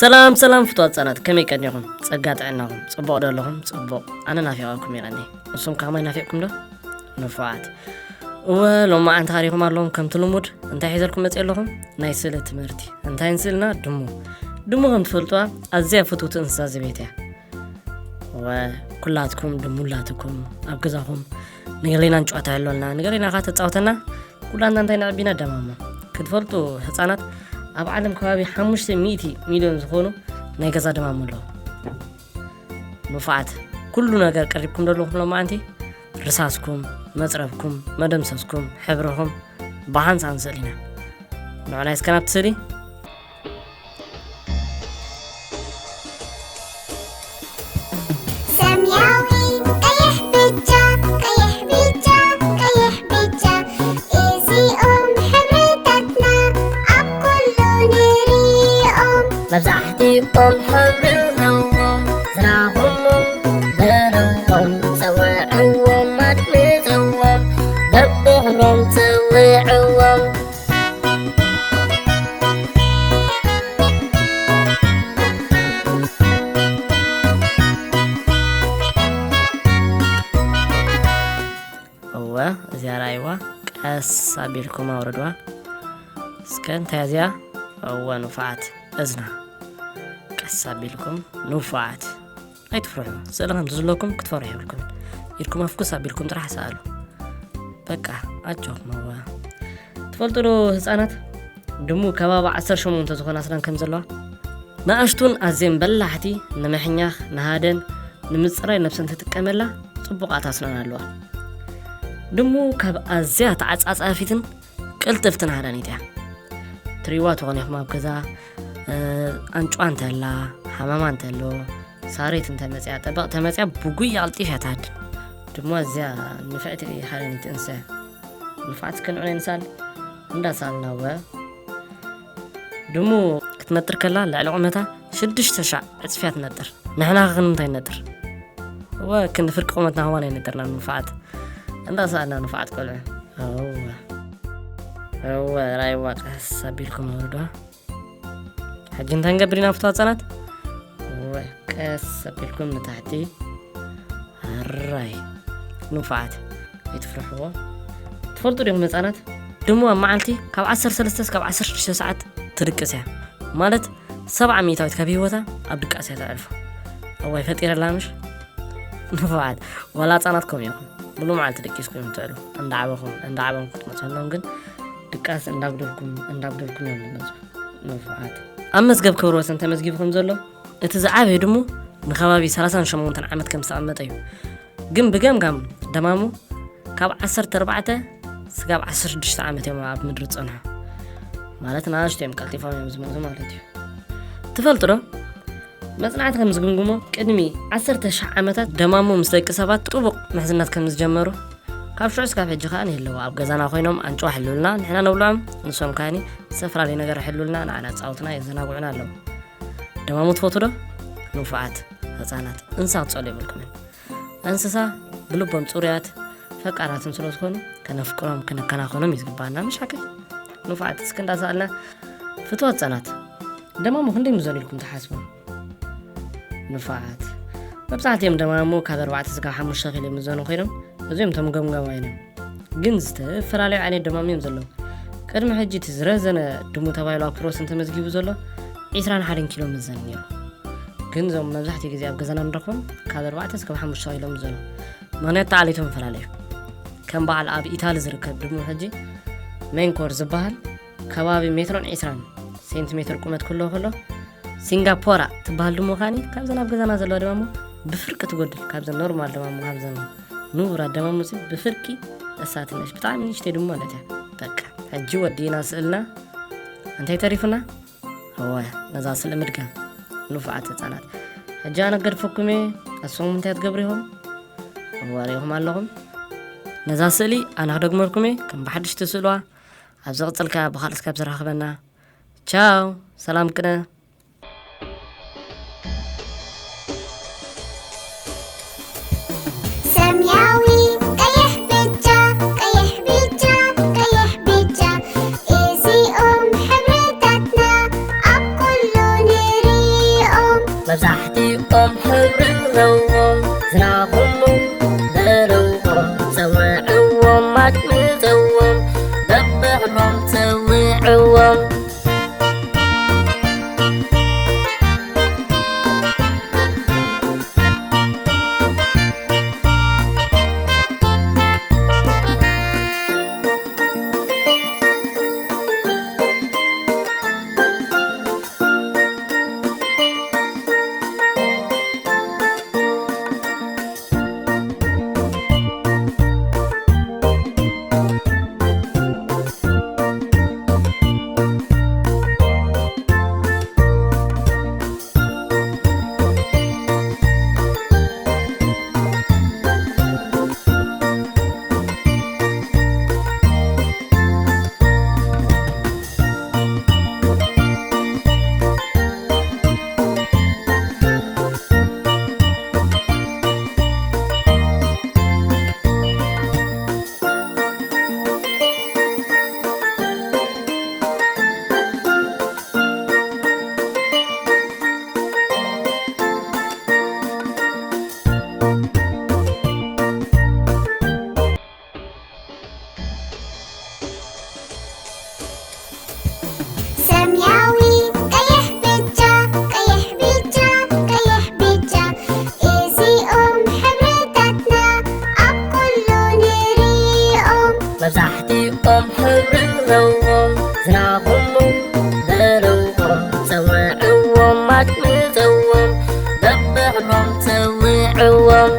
ሰላም ሰላም ፍትዋት ህጻናት፣ ከመይ ቀኒኹም? ጸጋ ጥዕናኹም ጽቡቕ ዶ ኣለኹም? ጽቡቕ፣ ኣነ ናፊቐኩም እየ ቀኒ። ንስኹም ከማይ ናፊቕኩም ዶ? ንፉዓት። እወ፣ ሎማዓንቲ ካሪኹም ኣለኹም። ከምቲ ልሙድ እንታይ ሒዘልኩም መጽእ ኣለኹም? ናይ ስእሊ ትምህርቲ። እንታይ ንስእልና? ድሙ። ድሙ ከም ትፈልጥዋ ኣዝያ ፍትውቲ እንስሳ ዘቤት እያ። እወ፣ ኩላትኩም ድሙ ኣላትኩም ኣብ ገዛኹም ንገሌና ንጨዋታ ኣለና፣ ንገሌና ኸዓ ተጻውተና። ኩላትና እንታይ ነዕቢና? ደማሙ። ክትፈልጡ ህጻናት፣ ኣብ ዓለም ከባቢ ሓሙሽተ ሚእቲ ሚልዮን ዝኾኑ ናይ ገዛ ደማሙ ኣለዉ። ንፉዓት፣ ኩሉ ነገር ቀሪብኩም ዘለኹም ሎማዓንቲ፣ ርሳስኩም፣ መጽረብኩም፣ መደምሰስኩም፣ ሕብርኹም ብሓንሳእ ንስእል ኢና። ንዑ ናይ እስከ ናብቲ ስእሊ። ሰማያዊ፣ ቀይሕ፣ ብጫ፣ ቀይሕ፣ ብጫ፣ ቀይሕ፣ ብጫ፣ እዚኦም ሕብርታትና ኣብ ኩሉ ንሪኦም። መብዛሕትኦም ሕብሪ ኣለዎም፣ ዝራኹሞም በልዎም፣ ጸውዕዎም፣ ኣድምፅዎም፣ በብሕብሮም ጸውዕዎም። እወ፣ እዚኣ ረኣይዋ፣ ቀስ ኣቢልኩም ኣውርድዋ። እስከ እንታይ እዚኣ? እወ፣ ንፉዓት፣ እዝና። ቀስ ኣቢልኩም፣ ንፉዓት። ኣይትፍርሑ፣ ስእሊ ከም ዝዝለኩም ክትፈርሑ የብልኩምን። ኢድኩም ኣፍኩስ ኣቢልኩም ጥራሕ ሰኣሉ። በቃ፣ ኣጆኹም፣ እወ። ትፈልጡ ዶ ህጻናት፣ ድሙ ከባቢ ዓሰርተ ሸሞንተ ዝኾና ኣስናን ከም ዘለዋ? ንኣሽቱን ኣዝየን በላሕቲ፣ ንምሕኛኽ፣ ንሃደን ንምጽራይ ነብሰን ትጥቀመላ ጽቡቓት ኣስናን ኣለዋ። ድሙ ካብ ኣዝያ ተዓጻጻፊትን ቅልጥፍትን ሃዳኒት እያ። ትሪዋ ትኾን ኢኹም ኣብ ገዛ፣ እ፣ ኣንጭዋ እንተላ፣ ሓማማ እንተሎ፣ ሳሬት እንተመጽያ፣ ጠበቕ ተመጽያ፣ ብጉያ ቀልጢፍ እያ ትሃድን። ድሙ ኣዝያ ንፍዕቲ ሃዳኒት እንስሳ እያ። ንፉዓት እስከ ንዑ ናይ ንሳል። እንዳሳልና እወ። ድሙ ክትነጥር ከላ ልዕሊ ቁመታ ሽዱሽተ ሻዕ ዕጽፊ እያ ትነጥር። ንሕና ኸ ክንምንታይ ንነጥር? እወ፣ ክንዲ ፍርቂ ቁመትና ኸማን ኣይነጥርና ንፉዓት። እንዳሳልና ንፉዓት ቆልዑ። እወ። እወ፣ ራይዋ ቀስ ኣቢልኩም ኣውርድዋ። ሕጂ እንታይ ንገብር ኢና ፍትዋ ህጻናት? እወ፣ ቀስ ኣቢልኩም ንታሕቲ። ኣራይ። ንፉዓት። ኣይትፍርሕዎ። ትፈልጡ ዲኹም ህጻናት? ድሙ ኣብ መዓልቲ ካብ ዓሰርተ ሰለስተ እስካብ ዓሰርተ ሽዱሽተ ሰዓት ትድቅስ እያ። ማለት ሰብዓ ሚእታዊት ካብ ህይወታ ኣብ ድቃስ እያ ተዕልፎ። እዋይ ፈጢረላ ምሽ? ንፉዓት። ዋላ ህጻናት ከምኡ ኢኹም። ሙሉ መዓልቲ ደቂስኩም እዮም ትዕሉ። እንዳዓበኹም፣ እንዳዓበኹም ክትመጽኡ ኣለዎም ግን ድቃስ እንዳጉደልኩም፣ እንዳጉደልኩም እዮም ዝመጽኡ። ንፉዓት። ኣብ መዝገብ ክብረ ወሰን ተመዝጊቡ ከም ዘሎ፣ እቲ ዝዓበየ ድሙ ንከባቢ ሰላሳን ሸሞንተን ዓመት ከም ዝተቐመጠ እዩ። ግን ብገምጋም ደማሙ ካብ ዓሰርተ ኣርባዕተ ስጋብ ዓሰርተ ሽዱሽተ ዓመት እዮም ኣብ ምድሪ ዝጸንሑ። ማለት ንኣሽቱ እዮም ቀልጢፎም እዮም ዝሞቱ ማለት እዩ። ትፈልጡ ዶ? መጽናዕቲ ከም ዝግምግሞ ቅድሚ ዓሰርተ ሺሕ ዓመታት ደማሙ ምስ ደቂ ሰባት ጥቡቕ ምሕዝነት ከም ዝጀመሩ፣ ካብ ሽዑ ስጋብ ሕጂ ከኣ ይህልዉ። ኣብ ገዛና ኮይኖም ኣንጭዋ ሕልውልና ንሕና ነብልዖም፣ ንሶም ከኣኒ ዝተፈላለየ ነገር ሕልውልና ንዓና ጻውትና የዘናግዑና ኣለዉ። ደማሙ ትፈቱ ዶ? ንፉዓት ህጻናት እንስሳ ክትጸሉ የብልኩምን። እንስሳ ብልቦም ጽሩያት ፈቃራትን ስለ ዝኾኑ ከነፍቅሮም ከነከናኸኖም እዩ ዝግባና። ምሽ ሓቀይ? ንፉዓት እስኪ እንዳሰኣልና ፍትዋት ህጻናት ደማሙ ክንደይ ምዘኑ ኢልኩም ትሓስቡ? ንፉዓት መብዛሕትኦም ደማሙ ካብ ኣርባዕተ ስጋብ ሓሙሽተ ኪሎ ምዘኑ ኮይኖም እዚኦም እቶም ገምጋማይን እዮም። ግን ዝተፈላለዩ ዓይነት ደማሙ እዮም ዘለዉ። ቅድሚ ሕጂ እቲ ዝረዘነ ድሙ ተባሂሉ ኣብ ክሮስ እንተመዝጊቡ ዘሎ ዒስራን ሓደን ኪሎ ምዘን ነይሩ። ግን እዞም መብዛሕትኡ ግዜ ኣብ ገዛና ንረኽቦም ካብ ኣርባዕተ እስካብ ሓሙሽተ ኪሎ ምዘኑ። ምኽንያት ተዓሊቶም ይፈላለዩ። ከም በዓል ኣብ ኢታሊ ዝርከብ ድሙ ሕጂ ሜንኮር ዝበሃል ከባቢ ሜትሮን ዒስራን ሴንቲሜትር ቁመት ክህልዎ ከሎ፣ ሲንጋፖራ ትበሃል ድሙ ከኣኒ ካብዘን ኣብ ገዛና ዘለዋ ደማሙ ብፍርቂ ትጎድል፣ ካብዘን ኖርማል ደማሙ፣ ካብዘን ንቡራት ደማሙ ሲ ብፍርቂ እሳ ትንእሽ፣ ብጣዕሚ ንእሽተይ ድሙ ማለት እያ። በቃ፣ ሕጂ ወዲእና ስእልና። እንታይ ተሪፉና? እወ፣ ነዛ ስእሊ ምድጋም። ንፉዓት ህጻናት፣ ሕጂ ኣነ ክገድፈኩም እየ፣ ንስኹም እንታይ ትገብሩ ኢኹም? እወ፣ ርኢኹም ኣለኹም። ነዛ ስእሊ ኣነ ክደግመልኩም እየ፣ ከም ብሓድሽ ትስእልዋ። ኣብ ዝቕጽል ከኣ ብኻልእ እስካብ ዝራኸበና፣ ቻው፣ ሰላም ቅነ። ሰማያዊ፣ ቀይሕ፣ ብጫ፣ ቀይሕ፣ ብጫ፣ ቀይሕ፣ ብጫ፣ እዚኦም ሕብርታትና ኣብ ኩሉ ንሪኦም። ታሕቲኦም ሕብሪ ዘለዎም ዝናኹሙ በልዎም፣ ጸውዕዎም ኣድምፅዎም፣ በብሕብሮም ጸውዕዎም። ሰማያዊ፣ ቀይሕ፣ ብጫ፣ ቀይሕ፣ ብጫ፣ ቀይሕ፣ ብጫ፣ እዚኦም ሕብርታትና ኣብ ኩሉ ንሪኦም። መብዛሕትኦም ሕብሪ ዘለዎም ዝናኹሙ በልዎም፣ ጸውዕዎም ኣድምፅዎም፣ በብሕብሮም ጸውዕዎም።